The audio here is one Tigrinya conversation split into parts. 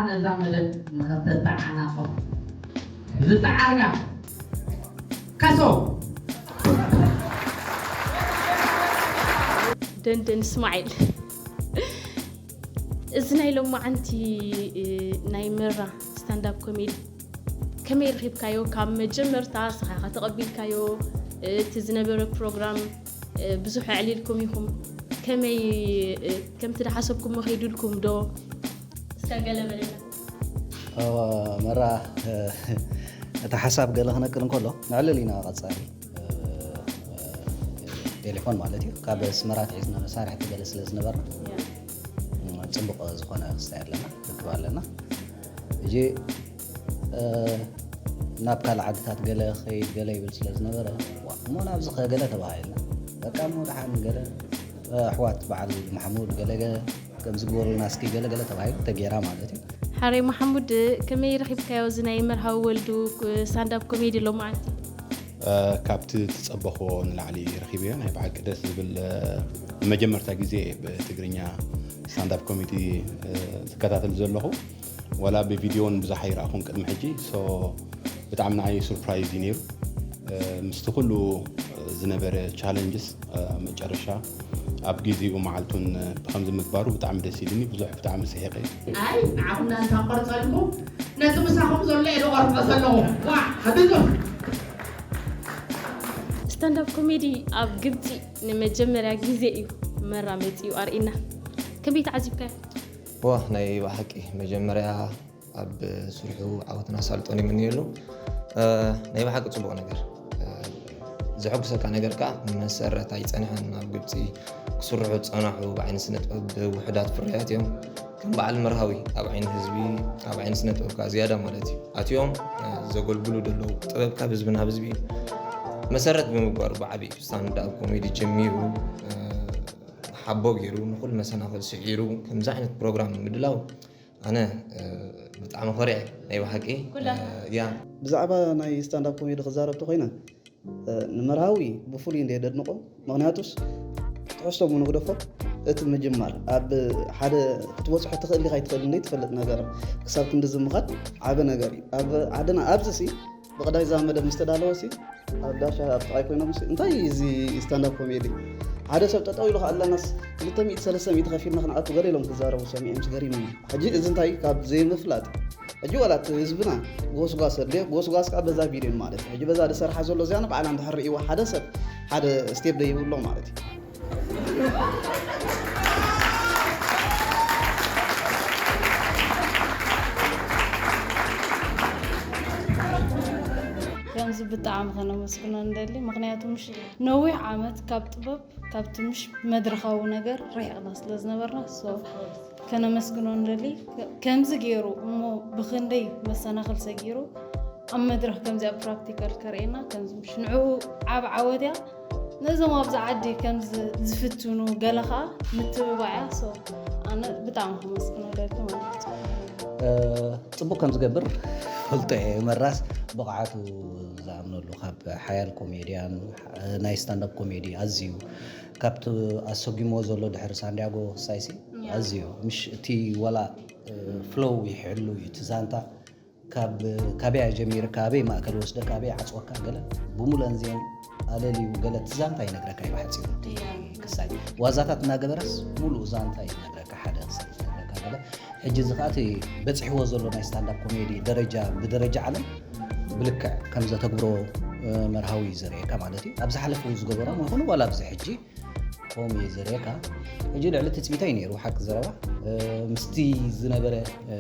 ነዛ መደብ ንኽተተዓናቕፎ ዝጸዓርካ ካሶ። ደንደን እስማዒል፣ እዚ ናይ ሎማዓንቲ፣ እ፣ ናይ መራ ስታንዳፕ ኮሜዲ ከመይ ረኺብካዮ? ካብ መጀመርታ ንስኻ ኢኻ ተቐቢልካዮ? እቲ ዝነበረ ፕሮግራም፣ እ፣ ብዙሕ ኣዕሊልኩም ኢኹም? ከመይ፣ እ፣ ከምቲ ዝሓሰብኩሞ ከይዱልኩም ዶ? እስከ ገለ በለና። እወ፣ መራ፣ እ፣ እቲ ሓሳብ ገለ ክነቅል እንከሎ፣ ነዕልል ኢና ቀጻሊ። እ፣ ቴሌፎን ማለት እዩ። ካብ ኣስመራ ኣትሒዝና መሳርሕቲ ገለ ስለ ዝነበርና፣ ያ። እ፣ ጽቡቕ ዝኾነ ክስታይ ኣለና፣ ርክብ ኣለና። ሕጂ፣ እ፣ ናብ ካልእ ዓድታት ገለ ክኸይድ ገለ ይብል ስለ ዝነበረ፣ ዋ፣ እሞ ናብዚ ከ ገለ ተባሂልና። በቃ እሞ ደሓን ገለ፣ እ፣ ኣሕዋት በዓል ማሕሙድ ገለ ገ-፣ ከምዚ ግበሩልና እስኪ ገለ ገለ ተባሂሉ ተጌራ ማለት እዩ። ሓረይ ማሕሙድ፣ ከመይ ረኺብካዮ እዚ ናይ መርሃዊ ወልዱ ስታንዳፕ ኮሜዲ ሎማዓንቲ? እ፣ ካብቲ ትጸበኽዎ ንላዕሊ ረኺበዮ። ናይ ብሓቂ ደስ ዝብል፣ እ፣ ንመጀመርታ ግዜ ብትግርኛ ስታንዳፕ ኮሜዲ፣ እ፣ ዝከታተል ዘለኹ። ዋላ ብቪድዮን ብዙሕ ኣይረኣኹን ቅድሚ ሕጂ። ሶ ብጣዕሚ ንዓይ ሱርፕራይዝ እዩ ነይሩ። እ፣ ምስቲ ኩሉ ዝነበረ ቻለንጅስ፣ እ፣ መጨረሻ ኣብ ግዜኡ መዓልቱን ብኸምዚ ምግባሩ ብጣዕሚ ደስ ኢሉኒ። ብዙሕ ብጣዕሚ ስሒቐ። ኣይ፣ ንዓኹም ዳንሳ ክቆርጸልኩም፣ ነቲ ምሳኹም ዘሎ እየ ዝቆርጾ ዘለኹ። ዋ፣ ከቢድኩም። ስታንዳፕ ኮሜዲ ኣብ ግብጺ ንመጀመርያ ግዜ እዩ መራ መጺኡ ኣርእና። ከመይ ተዓዚብካዮ? ዋ፣ ናይ ብሓቂ መጀመርያ ኣብ ስርሑ ዓወትን ኣሳልጦን ይምነየሉ። እ፣ ናይ ብሓቂ ጽቡቕ ነገር። እ፣ ዘሐጉሰካ ነገር ከኣ መሰረት ኣይጸንሐን። ኣብ ግብጺ ክስርሑ ዝጸናሑ ብዓይኒ ስነ ጥበብ ውሑዳት ፍርያት እዮም። ከም በዓል መርሃዊ ኣብ ዓይኒ ህዝቢ፣ ኣብ ዓይኒ ስነ ጥበብ ከኣ ዝያዳ ማለት እዩ። ኣትዮም፣ እ፣ ዘገልግሉ ዘለዉ ጥበብ ካብ ህዝቢ ናብ ህዝቢ መሰረት ብምግባሩ ብዓቢ ስታንድ ኣፕ ኮሜዲ ጀሚሩ፣ እ፣ ሓቦ ገይሩ ንኹሉ መሰናኽል ስዒሩ ከምዚ ዓይነት ፕሮግራም ምድላው ኣነ፣ እ፣ ብጣዕሚ ኮሪዐ ናይ ብሓቂ። ኩላትና። እ፣ ያ። ብዛዕባ ናይ ስታንዳፕ ኮሜዲ ክዛረብ ተኾይነ፣ እ፣ ንመርሃዊ ብፍሉይ እንደ ደድንቆ። ምኽንያቱስ ትሕዝቶ ምንግደፎ እቲ ምጅማር ኣብ ሓደ ክትበጽሖ ትኽእል ኢኻ ኣይትኽእል እንደ ትፈልጥ ነገር ክሳብ ክንድዚ ምኻድ ዓቢ ነገር እዩ። ኣብ ዓድና ኣብዚ ሲ ብቐዳይ እዛ መደብ ምስ ተዳለወ ሲ ኣብ ዳሻ ኣብ ጥቓይ ኮይኖም ሲ እንታይ እዩ እዚ ስታንዳፕ ኮሜዲ? ሓደ ሰብ ጠጠው ኢሉ ከኣላናስ ክልተ ሚእቲ ሰለስተ ሚእቲ ከፊልና ክንኣቱ ገለ ኢሎም ክዛረቡ ሰሚዐምስ ገሪሙኒ። ሕጂ እዚ እንታይ ካብ ዘይምፍላጥ ሕጂ ዋላ እቲ ህዝብና ጎስጓስ ኣድልዮ፣ ጎስጓስ ከኣ በዛ ቪድዮ ማለት እዩ። ሕጂ በዛ ዝሰርሓ ዘሎ እዚኣ ንባዕላ እንድሕር ርእይዋ ሓደ ሰብ ሓደ ስቴፕ ደይብሎ ማለት እዩ። ከምዚ ብጣዕሚ ከነመስግኖ ንደሊ፣ ምኽንያቱ ምሽ ነዊሕ ዓመት ካብ ጥበብ ካብቲ ምሽ መድረኻዊ ነገር ርሒቕና ስለ ዝነበርና፣ ሶ ከነመስግኖ ንደሊ። ከምዚ ገይሩ እሞ ብኽንደይ መሰናኽል ሰጊሩ ኣብ መድረኽ ከምዚኣ ፕራክቲካል ከርእየና፣ ከምዚ ምሽ ንዕኡ ዓብ ዓወት እያ። ነዞም ኣብዚ ዓዲ ከምዚ ዝፍትኑ ገለ ኸኣ ምትብባዕ እያ። ሶ ኣነ ብጣዕሚ ከመስግኖ ደሊ ማለት እዩ። እ፣ ጽቡቕ ከም ዝገብር ፈልጦ እየ። መራስ ብቕዓቱ ዝኣምነሉ ካብ ሓያል ኮሜድያን፣ እ፣ ናይ ስታንዳፕ ኮሜዲ ኣዝዩ ካብቲ ኣሰጒምዎ ዘሎ ድሕሪ ሳንዲያጎ ክሳይሲ ያ። ኣዝዩ ምሽ እቲ ዋላ፣ እ፣ ፍሎው ይሕሉ እዩ እቲ ዛንታ ካብ፣ ካበይ ጀሚርካ ኣበይ ማእከል ወስደካ ኣበይ ዓጽወካ ገለ ብምሉአን ዜን ኣለልዩ ገለ እቲ ዛንታ ይነግረካ እዩ ብሓጺሩ እቲ ያ። ክሳይ ዋዛታት እናገበረስ ሙሉእ ዛንታ ይነግረካ ሓደ ክሳይ ይነግረካ ገለ። ሕጂ እዚ ከኣ እቲ በጺሕዎ ዘሎ ናይ ስታንዳፕ ኮሜዲ ደረጃ ብደረጃ ዓለም ብልክዕ ከም ዘተግብሮ፣ እ፣ መርሃዊ እዩ ዘርእየካ ማለት እዩ። ኣብ ዝሓለፉ ዝገበሮም ይኹኑ ዋላ ኣብዚ ሕጂ ከምኡ እዩ ዘርእየካ። ሕጂ ልዕሊ ትጽቢተይ ነይሩ ሓቂ ዘረባ፣ እ፣ ምስቲ ዝነበረ፣ እ፣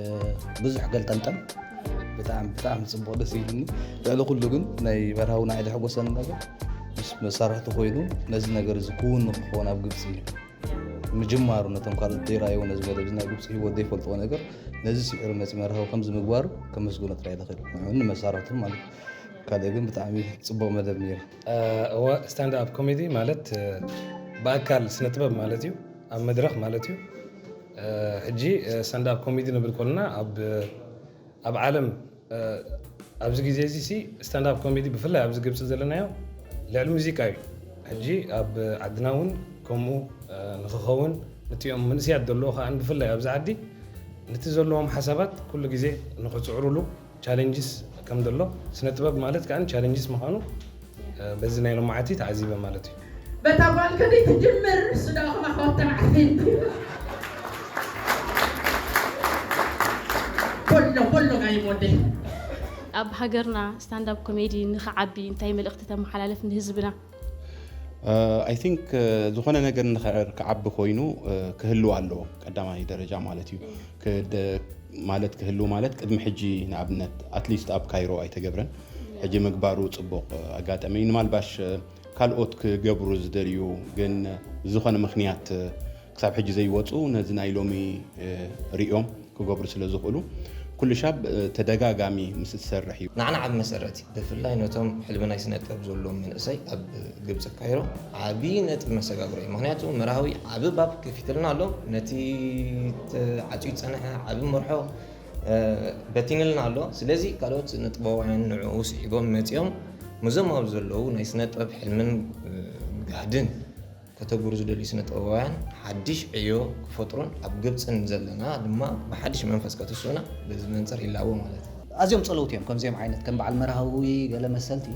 ብዙሕ ገልጠምጠም ብጣዕሚ ብጣዕሚ ጽቡቕ ደስ ኢሉኒ። ልዕሊ ኩሉ ግን ናይ መርሃዊ ንዓይ ዘሐጎሰኒ ነገር ምስ መሳርሕቲ ኮይኑ ነዚ ነገር እዚ ክውን ንክኸውን ኣብ ግብጺ ምጅማሩ ነቶም ካልኦት ዘይረኣይዎ ነዚ መደብ እዚ ናይ ግብጺ ህይወት ዘይፈልጥዎ ነገር ነዚ ስዒሩ መጺ መርሃዊ ከምዚ ምግባሩ ከመስግኖ ጥራይ ዝኽእል ንዕኡን ንመሳርሕቱን ማለት እዩ። ካልእ ግን ብጣዕሚ ጽቡቕ መደብ ነይሩ። እወ፣ ስታንድ ኣፕ ኮሜዲ ማለት ብኣካል ስነ ጥበብ ማለት እዩ፣ ኣብ መድረኽ ማለት እዩ። ሕጂ ስታንድ ኣፕ ኮሜዲ ንብል ኮልና ኣብ ኣብ ዓለም ኣብዚ ግዜ እዚ ሲ ስታንድ ኣፕ ኮሜዲ ብፍላይ ኣብዚ ግብፂ ዘለናዮ ልዕሊ ሙዚቃ እዩ። ሕጂ ኣብ ዓድና እውን ከምኡ ንክኸውን፣ እቲኦም መንእሰያት ዘለዎ ከዓ ብፍላይ ኣብዚ ዓዲ ነቲ ዘለዎም ሓሳባት ኩሉ ግዜ ንክፅዕሩሉ ቻሌንጅስ ከም ዘሎ፣ ስነ ጥበብ ማለት ከዓ ቻሌንጅስ ምዃኑ በዚ ናይ ሎማዓቲ ተዓዚበ ማለት እዩ። በታ ጓል ከደይ ትጅምር ስዳኹም ኣሕዋት ተባዕቲ። ቦሎ ቦሎ ጋይ ሞዴ። ኣብ ሃገርና ስታንዳፕ ኮሜዲ ንኽዓቢ እንታይ መልእኽቲ ተመሓላልፍ ንህዝብና? ኣይ ቲንክ ዝኾነ ነገር እንድሕር ክዓቢ ኮይኑ ክህልው ኣለዎ፣ ቀዳማይ ደረጃ ማለት እዩ። ማለት ክህልው ማለት ቅድሚ ሕጂ ንኣብነት ኣትሊስት ኣብ ካይሮ ኣይተገብረን። ሕጂ ምግባሩ ፅቡቕ ኣጋጠሚ። ንማልባሽ ካልኦት ክገብሩ ዝደልዩ ግን ዝኾነ ምኽንያት ክሳብ ሕጂ ዘይወፁ ነዚ ናይ ሎሚ ሪኦም ክገብሩ ስለ ዝኽእሉ ኩሉ ሻብ ተደጋጋሚ ምስ ትሰርሕ እዩ። ንዓና ዓቢ መሰረት እዩ። ብፍላይ ነቶም ሕልሚ ናይ ስነ ጥበብ ዘለዎም መንእሰይ ኣብ ግብጺ ካይሮ ዓቢ ነጥቢ መሰጋግሮ እዩ። ምኽንያቱ መርሃዊ ዓቢ ባብ ከፊትልና ኣሎ። ነቲ ተዓጽዩ ዝጸንሐ ዓቢ መርሖ በቲንልና ኣሎ። ስለዚ ካልኦት ስነ ጥበባውያን ንዕኡ ስዒቦም መጺኦም ምስዞም ኣብዚ ዘለዉ ናይ ስነ ጥበብ ሕልምን ጋህድን ከተግብሩ ዝደልዩ ስነ ጥበባውያን ሓድሽ ዕዮ ክፈጥሩን ኣብ ግብጽን ዘለና ድማ ብሓድሽ መንፈስ ከተስኡና በዚ መንጽር ይላቦ ማለት እዩ። ኣዝዮም ጸለውቲ እዮም። ከምዚኦም ዓይነት ከም በዓል መርሃዊ ገለ መሰልቲ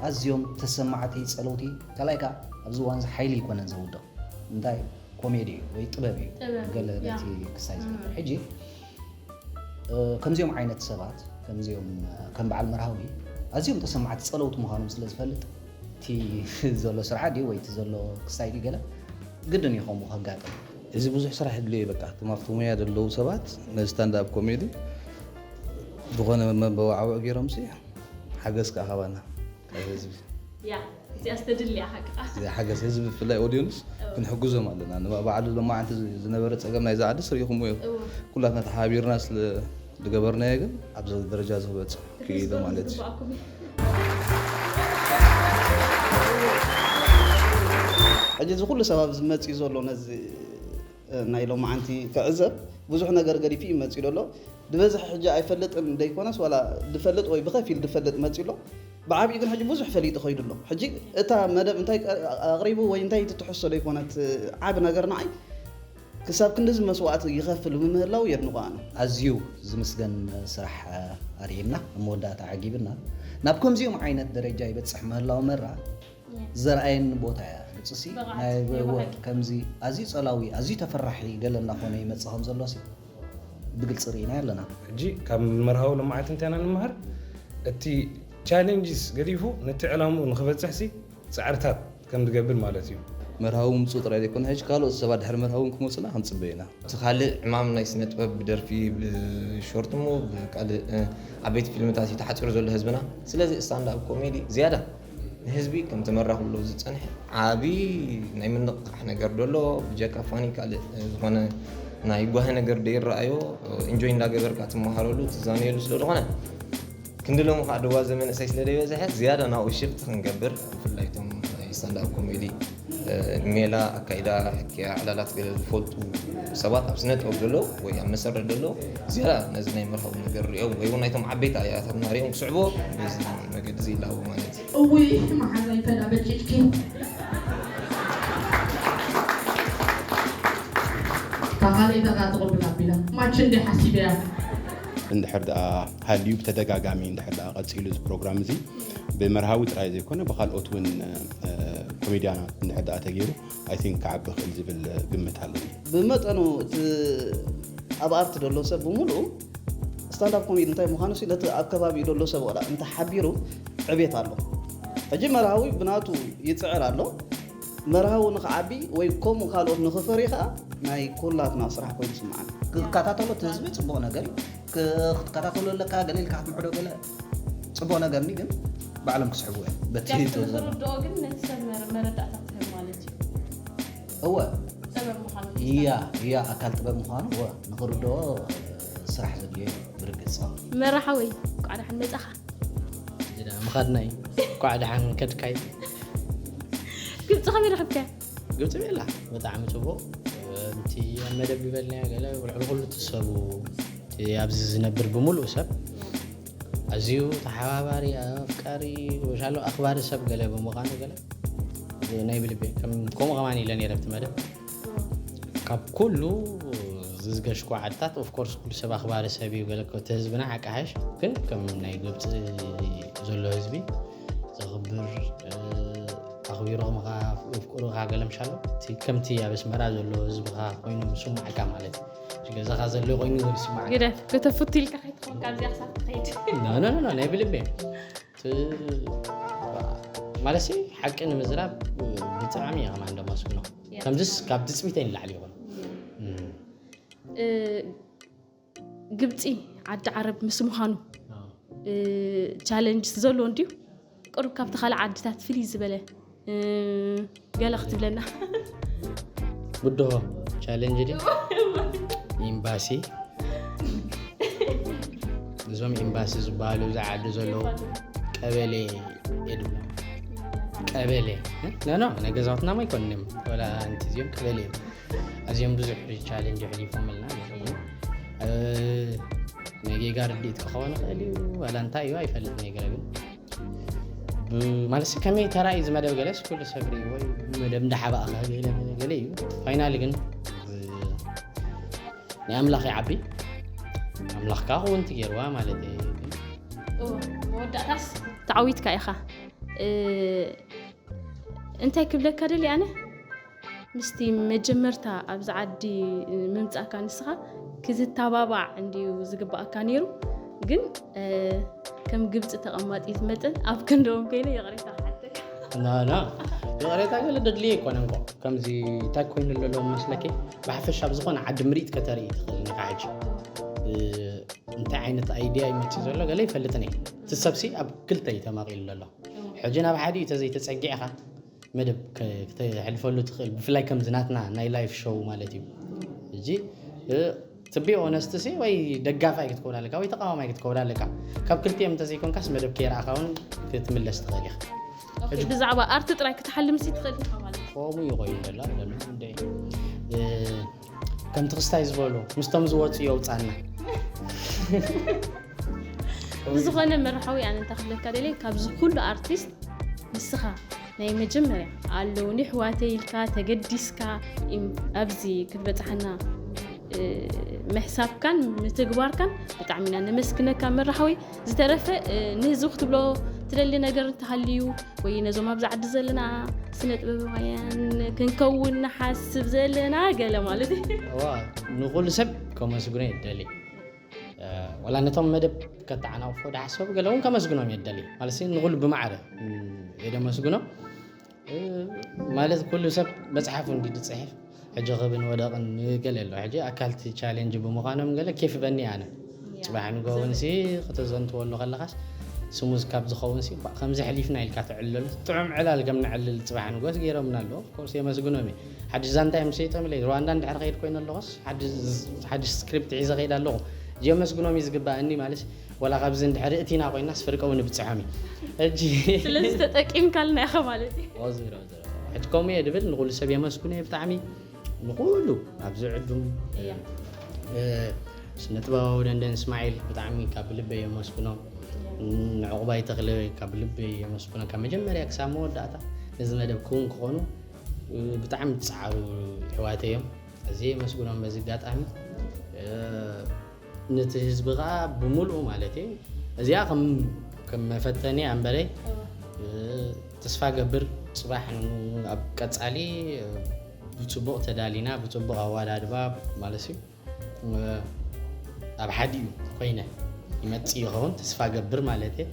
ኣዝዮም ተሰማዕቲ ጸለውቲ። ካልኣይ ከኣ ኣብዚ እዋን እዚ ሓይሊ ኣይኮነን ዘውድቕ። እንታይ ኮሜዲ እዩ ወይ ጥበብ እዩ። ገለ ነቲ ክሳይ ዝገብር ሕጂ ከምዚኦም ዓይነት ሰባት ከምዚኦም ከም በዓል መርሃዊ ኣዝዮም ተሰማዕቲ ጸለውቲ ምዃኖም ስለ ዝፈልጥ እቲ ዘሎ ስርዓት ድዩ ወይ እቲ ዘሎ ክስታይ ድዩ ገለ ግድን እዩ ከምኡ ከጋጥም። እዚ ብዙሕ ስራሕ የድልዮ እዩ። በቃ እቶም ኣብቲ ሙያ ዘለዉ ሰባት ነዚ ስታንድ ኣፕ ኮሜዲ ዝኾነ መበዋዕውዒ ገይሮምሲ ሓገዝ ከዓ ካባና ካብ ህዝቢ ያ እዚኣ ዝተድልያ ሓቅኻ እዚኣ ሓገዝ ህዝቢ ብፍላይ ኦድየንስ ክንሕግዞም ኣለና። ንባዕሉ ሎማዓንቲ ዝነበረ ፀገም ናይዛ ዓዲ ስሪእኹምዎ እዮም። ኩላትና ተሓባቢርና ስለ ዝገበርናዮ ግን ኣብዚ ደረጃ እዚ ክበፅሕ ክኢሉ ማለት እዩ። ሕጂ እዚ ኩሉ ሰብ ኣብዚ መፅኡ ዘሎ ነዚ ናይ ሎማዓንቲ ክዕዘብ ብዙሕ ነገር ገዲፉ እዩ መፅኡ ዘሎ። ዝበዝሐ ሕጂ ኣይፈልጥን ደይኮነስ ዋላ ዝፈልጥ ወይ ብኸፊል ዝፈልጥ መፅኡ ኣሎ። ብዓብዩ ግን ሕጂ ብዙሕ ፈሊጡ ከይዱ ኣሎ። ሕጂ እታ መደብ እንታይ ኣቕሪቡ ወይ እንታይ ትትሕሶ ደይኮነት ዓቢ ነገር ንዓይ ክሳብ ክንድዚ መስዋእቲ ይኸፍል ብምህላው የድንቖ ኣነ። ኣዝዩ ዝምስገን ስራሕ ኣርእይና ኣብ መወዳእታ ዓጊብና ናብ ከምዚኦም ዓይነት ደረጃ ይበፅሕ ምህላው መራ ዘርኣየኒ ቦታ እያ። ግብፅሲ ናይ ከምዚ ኣዝዩ ፀላዊ ኣዝዩ ተፈራሒ ገለ እናኾነ ይመፅእ ከም ዘሎ ብግልፂ ርኢና ኣለና። ሕጂ ካብ መርሃዊ ሎማዓንቲ እንታይ ኢና ንመሃር? እቲ ቻሌንጅስ ገዲፉ ነቲ ዕላምኡ ንክበፅሕሲ ፃዕርታት ከም ዝገብር ማለት እዩ። መርሃዊ ምፁ ጥራይ ዘይኮነ ሕጂ ካልኦት ሰባት ድሕሪ መርሃዊ ክመፁና ክንፅበ ኢና። እቲ ካልእ ዕማም ናይ ስነ ጥበብ ብደርፊ ብሾርት ሞ ብካልእ ዓበይቲ ፊልምታት እዩ ተሓፂሩ ዘሎ ህዝብና። ስለዚ ስታንድ ኣፕ ኮሜዲ ዝያዳ ንህዝቢ ከም ተመራኽብሉ ዝፀንሐ ዓቢ ናይ ምንቕቃሕ ነገር ዶ ኣሎ ብጀካ ፋኒ ካልእ ዝኾነ ናይ ጓሂ ነገር ዶ ይረኣዮ ኢንጆይ እንዳገበርካ ትመሃረሉ ትዛነየሉ ስለ ዝኾነ ክንዲ ሎሚ ከዓ ደዋ ዘመንእሰይ ስለ ዘይበዝሐ ዝያዳ ናብኡ ሽፍት ክንገብር ብፍላይ እቶም ናይ ስታንድ ኣፕ ኮሜዲ ሜላ ኣካይዳ ሕክያ ዕላላት ገለ ዝፈልጡ ሰባት ኣብ ስነ ጥበብ ዘሎ ወይ ኣብ መሰረት ዘሎ ዝያዳ ነዚ ናይ መርሃዊ ነገር ሪኦም ወይ እውን ናይቶም ዓበይቲ ኣያታትና ሪኦም ክስዕቦ በዚ መገዲ እዚ ይላቦ ማለት እዩ። እውይ መሓዛይ ተዳበጭጭኪ ካኻለይ ተጋ ትቕብል ኣቢላ ማች እንዲ ሓሲበያ እንድሕር ደኣ ሃልዩ ብተደጋጋሚ እንድሕር ደኣ ቀፂሉ እዚ ፕሮግራም እዚ ብመርሃዊ ጥራይ ዘይኮነ ብካልኦት እውን ኮሜድያናት እንድሕር ደኣ ተገይሩ I think ክዓቢ ይኽእል ዝብል ግምት ኣለኒ። ብመጠኑ እቲ ኣብ ኣርት ዘሎ ሰብ ብምሉኡ ስታንዳፕ ኮሜዲ እንታይ ምዃኑ ሲ ነቲ ኣብ ከባቢኡ ዘሎ ሰብ ዋላ እንተሓቢሩ ዕቤት ኣሎ። ሕጂ መርሃዊ ብናቱ ይፅዕር ኣሎ። መርሃዊ ንኽዓቢ ወይ ከምኡ ካልኦት ንኽፈርዩ ከዓ ናይ ኩላትና ስራሕ ኮይኑ ይስምዓኒ። ክከታተሎ እቲ ህዝቢ ፅቡቕ ነገር እዩ። ክትከታተሎ ኣለካ ገለ ኢልካ ክትምዕዶ ገለ ፅቡቕ ነገር ኒ ግን ባዕሎም ክስሕቡ እዮም በቲ ዝርድኦ ግን ነቲ ሰብ መረዳእታ ክትህብ ማለት እዩ እወ ጥበብ ምዃኑ ያ ያ ኣካል ጥበብ ምዃኑ እወ ንኽርድኦ ስራሕ ዘድልዮ እዩ ብርግፅ መራሓወይ እንኳዕ ደሓን መፃኻ ምኻድና እዩ። እንኳዕ ደሓን ከድካይ። ግብፂ ከመይ ረኽብካ? ግብፂ ቤላ ብጣዕሚ ፅቡቕ። እቲ ኣብ መደብ ይበልናዮ ገለ ልዕሊ ኩሉ እቲ ሰቡ፣ እቲ ኣብዚ ዝነብር ብምሉእ ሰብ ኣዝዩ ተሓባባሪ፣ ኣፍቃሪ፣ ወሻሎ ኣኽባሪ ሰብ ገለ ብምዃኑ ገለ ናይ ብልቤ ከም ከምኡ ከማን ኢለ ነይረ ኣብቲ መደብ። ካብ ኩሉ ዝዝገሽኩ ዓድታት ኦፍኮርስ ኩሉ ሰብ ኣኽባሪ ሰብ እዩ ገለ እቲ ህዝብና ሓቂ ሓሽ ግን ከም ናይ ግብፂ ዘሎ ህዝቢ ዘኽብር፣ ኣኽቢሮምኻ የፍቅሩኻ ገለ ምሻሎ እቲ ከምቲ ኣብ ኣስመራ ዘሎ ህዝብኻ ኮይኑ ምስማዕካ ማለት እዩ። ገዛኻ ዘሎ ኮይኑ ዝስማዕካ። ግደፍ ከተፍቱ ኢልካ ከይትኸውን ካብዚኣ ክሳብ ትኸይድ። ኖ ኖ ኖ ናይ ብልቤ ማለት ሓቂ ንምዝራብ ብጣዕሚ እየ ከማን ደማስግኖ። ከምዚስ ካብ ትፅቢተይ ንላዕሊ ይኾን። ግብፂ ዓዲ ዓረብ ምስ ምዃኑ ቻለንጅ ዘሎ እንድዩ። ቅሩብ ካብቲ ካልእ ዓድታት ፍልይ ዝበለ ገለ ክትብለና። ብድሆ ቻለንጅ ድዩ? ኤምባሲ፣ እዞም ኤምባሲ ዝበሃሉ እዚ ዓዲ ዘለዉ ቀበሌ የድብሎ። ቀበሌ ኖ ኖ ናይ ገዛውትና ማ ይኮንንም ወላ እንቲ እዚኦም ቀበሌ እዮም። ኣዝዮም ብዙሕ ቻለንጅ ሕሊፎምልና። ነጌጋ ርድኢት ክኸውን ይኽእል እዩ ዋላ እንታይ እዩ ኣይፈልጥ። ነገር ግን ማለት ከመይ ተራእዩ ዝመደብ ገለስ ኩሉ ሰብ ርእይዎ እዩ። መደብ እንዳሓባእኻ ገለ ገለ እዩ። ፋይናሊ ግን ናይ ኣምላኽ ይዓቢ። ኣምላኽካ ክውን ትገይርዋ ማለት እዩ። መወዳእታስ ተዓዊትካ ኢኻ። እንታይ ክብለካ ደሊ ኣነ ምስቲ መጀመርታ ኣብዚ ዓዲ ምምፃእካ ንስኻ ክትተባባዕ እንድዩ ዝግባኣካ ነይሩ። ግን ከም ግብፂ ተቐማጢት መጠን ኣብ ክንደኦም ኮይነ ይቕሬታ ክሓተካ። ና ና ይቕሬታ ገለ ደድልየ ኣይኮነ እንኳ ከምዚ እንታይ ኮይኑ ኣለዎ መስለኪ። ብሓፈሻ ኣብ ዝኾነ ዓዲ ምርኢት ከተርኢ ትኽእል ኢኻ ሕጂ። እንታይ ዓይነት ኣይድያ ይመፅእ ዘሎ ገለ ይፈልጥን እየ። እቲ ሰብሲ ኣብ ክልተ እዩ ተመቒሉ ዘሎ። ሕጂ ናብ ሓደ እዩ ተዘይተፀጊዕኻ መደብ ክተሕልፈሉ ትኽእል ብፍላይ ከምዚ ናትና ናይ ላይፍ ሾው ማለት እዩ። እዚ ትቢ ኦነስት ሲ ወይ ደጋፋይ ክትከውን ኣለካ ወይ ተቃዋማይ ክትከውን ኣለካ። ካብ ክልቲኦም እንተዘይኮንካስ መደብ ከይረኣኻ እውን ክትምለስ ትኽእል ኢኻ። ብዛዕባ ኣርቲ ጥራይ ክትሓልም ሲ ትኽእል ኢኻ ማለት እዩ። ከምኡ ይቆዩ ዘሎ። ከምቲ ክስታይ ዝበሉ ምስቶም ዝወፁ የውፃና። ብዝኾነ መርሓዊ ኣነ እንታይ ክብለካ ደልየ ካብዚ ኩሉ ኣርቲስት ንስኻ ናይ መጀመርያ ኣለውኒ ኣሕዋተይ ኢልካ ተገዲስካ ኣብዚ ክትበፅሓና ምሕሳብካን ምትግባርካን ብጣዕሚ ኢና ነመስግነካ መራሓዊ። ዝተረፈ ንህዝቢ ክትብሎ ትደሊ ነገር እንተሃልዩ ወይ ነዞም ኣብዚ ዓዲ ዘለና ስነ ጥበባውያን ክንከውን ንሓስብ ዘለና ገለ ማለት እዩ። ንኩሉ ሰብ ከመስግኖ ይደሊ። ዋላ ነቶም መደብ ከተዓናቕፎ ዝሓሰቡ ገለ እውን ከመስግኖም የደሊ ማለት ንኩሉ ብማዕረ የደመስግኖም። ማለት ኩሉ ሰብ መፅሓፉ እንዲ ዝፅሕፍ ሕጂ ክብን ወደቕን ገለ ኣሎ። ሕጂ ኣካልቲ ቻሌንጅ ብምዃኖም ገለ ኬፍ በኒ ኣነ ፅባሕ ንጎውን ሲ ከተዘንትወሉ ከለኻስ ስሙዝ ካብ ዝኸውን ሲ ከምዚ ሕሊፍና ኢልካ ትዕለሉ ጥዑም ዕላል ከም ንዕልል ፅባሕ ንጎስ ገይሮምና ኣለዉ። ኮርስ የመስግኖም እየ። ሓድሽ ዛንታ እዮም ሰይጦም ኢለ ሩዋንዳ እንድሕር ከይድ ኮይኑ ኣለኹስ ሓድሽ ስክሪፕት ሒዘ ከይድ ኣለኹ። የመስግኖም እዩ ዝግባእኒ ማለት ወላ ካብዚ እንድሕር እቲና ኮይናስ ፍርቀ እውን ብፅሖም እዩ። ሕጂ ስለዚ ተጠቂምካልና ኢኻ ማለት እዩ። ሕጂ ከምኡ እየ ድብል ንኩሉ ሰብ የመስግኖ እየ ብጣዕሚ ንኩሉ ኣብዚ ዕዱም ስነ ጥበባዊ ደንደን እስማዒል ብጣዕሚ ካብ ልበይ የመስግኖ። ንዕቑባይ ተኽለ ካብ ልበይ የመስግኖ ካብ መጀመርያ ክሳብ መወዳእታ ነዚ መደብ ክውን ክኾኑ ብጣዕሚ ዝፀዓሩ ኣሕዋተይ እዮም። ኣዝየ የመስግኖም በዚ ኣጋጣሚ። ነቲ ህዝቢ ከዓ ብምልኡ ማለት እዩ እዚኣ ከም ከም መፈተኒ ኣንበረይ ተስፋ ገብር ፅባሕ ኣብ ቀፃሊ ብፅቡቕ ተዳሊና ብፅቡቕ ኣዋዳድባ ማለት እዩ ኣብ ሓዲኡ ኮይነ ይመፅእ ይኸውን ተስፋ ገብር ማለት እየ።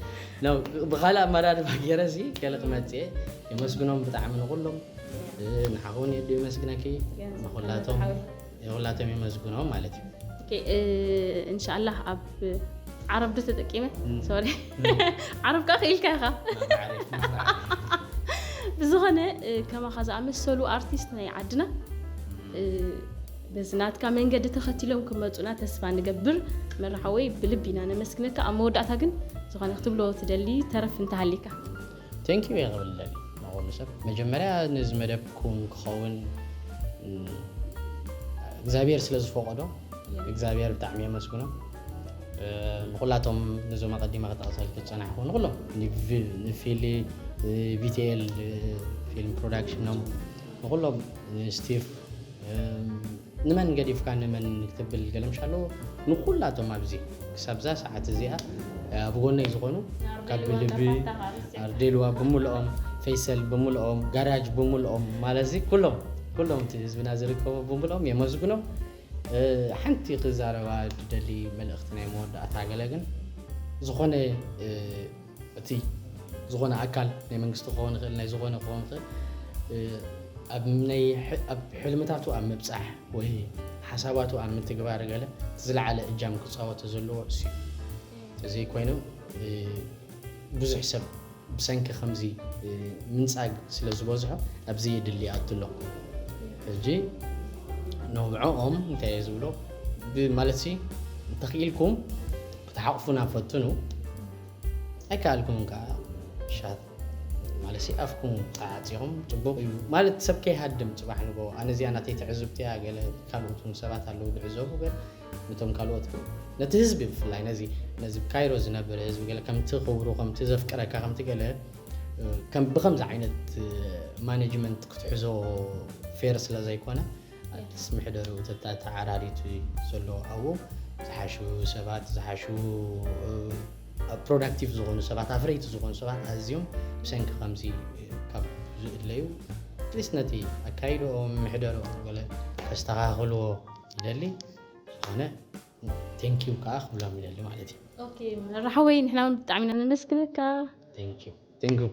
ብካልእ ኣመዳድባ ገይረ ሲ ገለ ክመፅእ እየ። የመስግኖም ብጣዕሚ ንኩሎም። ንሓኸውን የዱ የመስግነኪ ንኩላቶም የኩላቶም የመስግኖም ማለት እዩ። እንሻላ ኣብ ዓረብ ዶ ተጠቂመ ሶሪ ዓረብ ከዓ ክኢልካ ኢኻ። ብዝኾነ ከማኻ ዝኣመሰሉ ኣርቲስት ናይ ዓድና ነዚ ናትካ መንገዲ ተኸቲሎም ክመፁና ተስፋ ንገብር። መራሓወይ ብልቢ ኢና ነመስግነካ። ኣብ መወዳእታ ግን ዝኾነ ክትብሎ ትደሊ ተረፍ እንተሃሊካ? Thank you እየ ክብል ደሊ ንኹሉ ሰብ። መጀመርያ ነዚ መደብኩም ክኸውን እግዚኣብሔር ስለ ዝፈቀዶ እግዚኣብሔር ብጣዕሚ የመስግኖ። ንኩላቶም ነዞም ኣቐዲማ ክጠቕሰልክ ዝፀናሕኩ ንኩሎም ንፊሊ፣ ቪቲኤል ፊልም ፕሮዳክሽኖም፣ ንኩሎም፣ ስቲቭ፣ ንመን ገዲፍካ ንመን ክትብል ገለምሻ ኣለዎ። ንኩላቶም ኣብዚ ክሳብ ዛ ሰዓት እዚኣ ኣብ ጎነይ ዝኾኑ ካብ ልቢ ኣርዴልዋ ብምልኦም፣ ፈይሰል ብምልኦም፣ ጋራጅ ብምልኦም ማለት እዚ ኩሎም ኩሎም እቲ ህዝብና ዝርከቦ ብምልኦም የመስግኖም። ሓንቲ ክዛረባ ድደሊ መልእኽቲ ናይ መወዳእታ ገለ ግን ዝኾነ እቲ ዝኾነ ኣካል ናይ መንግስቲ ክኸውን ይኽእል ናይ ዝኾነ ክኸውን ይኽእል ኣብ ናይ ኣብ ሕልምታቱ ኣብ ምብፃሕ ወይ ሓሳባቱ ኣብ ምትግባር ገለ ዝለዓለ እጃም ክፃወቶ ዘለዎ እሱ እዩ። ተዘይኮይኑ ብዙሕ ሰብ ብሰንኪ ከምዚ ምንፃግ ስለ ዝበዝሖ ኣብዚ ድሊ ኣትሎ ሕጂ ነብዖኦም እንታይ እየ ዝብሎ ማለት ሲ እንተኽኢልኩም ክትሓቕፉና ፈትኑ ኣይከኣልኩምን ከዓ ሻት ማለት ኣፍኩም ተዓፂኹም ፅቡቕ እዩ ማለት ሰብ ከይሃድም ፅባሕ ንጎ ኣነ እዚኣ ናተይ ትዕዝብቲ እያ ገለ ካልኦት እውን ሰባት ኣለዉ ዝዕዘቡ ገለ ነቶም ካልኦት ነቲ ህዝቢ ብፍላይ ነዚ ነዚ ካይሮ ዝነብር ህዝቢ ገለ ከምቲ ክብሩ ከምቲ ዘፍቅረካ ከምቲ ገለ ከም ብከምዚ ዓይነት ማኔጅመንት ክትሕዞ ፌር ስለ ዘይኮነ ኣዲስ ምሕደርኡ ተዓራሪቱ ዘሎ ኣብኡ ዝሓሹ ሰባት ዝሓሹ ፕሮዳክቲቭ ዝኾኑ ሰባት ኣፍረይቲ ዝኾኑ ሰባት ኣዝዮም ብሰንኪ ከምዚ ካብ ዝእለዩ ሊስ ነቲ ኣካይድኦም ምሕደርኦም ገለ ከስተኻኽልዎ ይደሊ ዝኾነ ቴንኪዩ ከዓ ክብሎም ይደሊ ማለት እዩ። ኦኬ መራሓወይ ንሕና እውን ብጣዕሚ ኢና ነመስግነካ። ቴንኪዩ ቴንኪዩ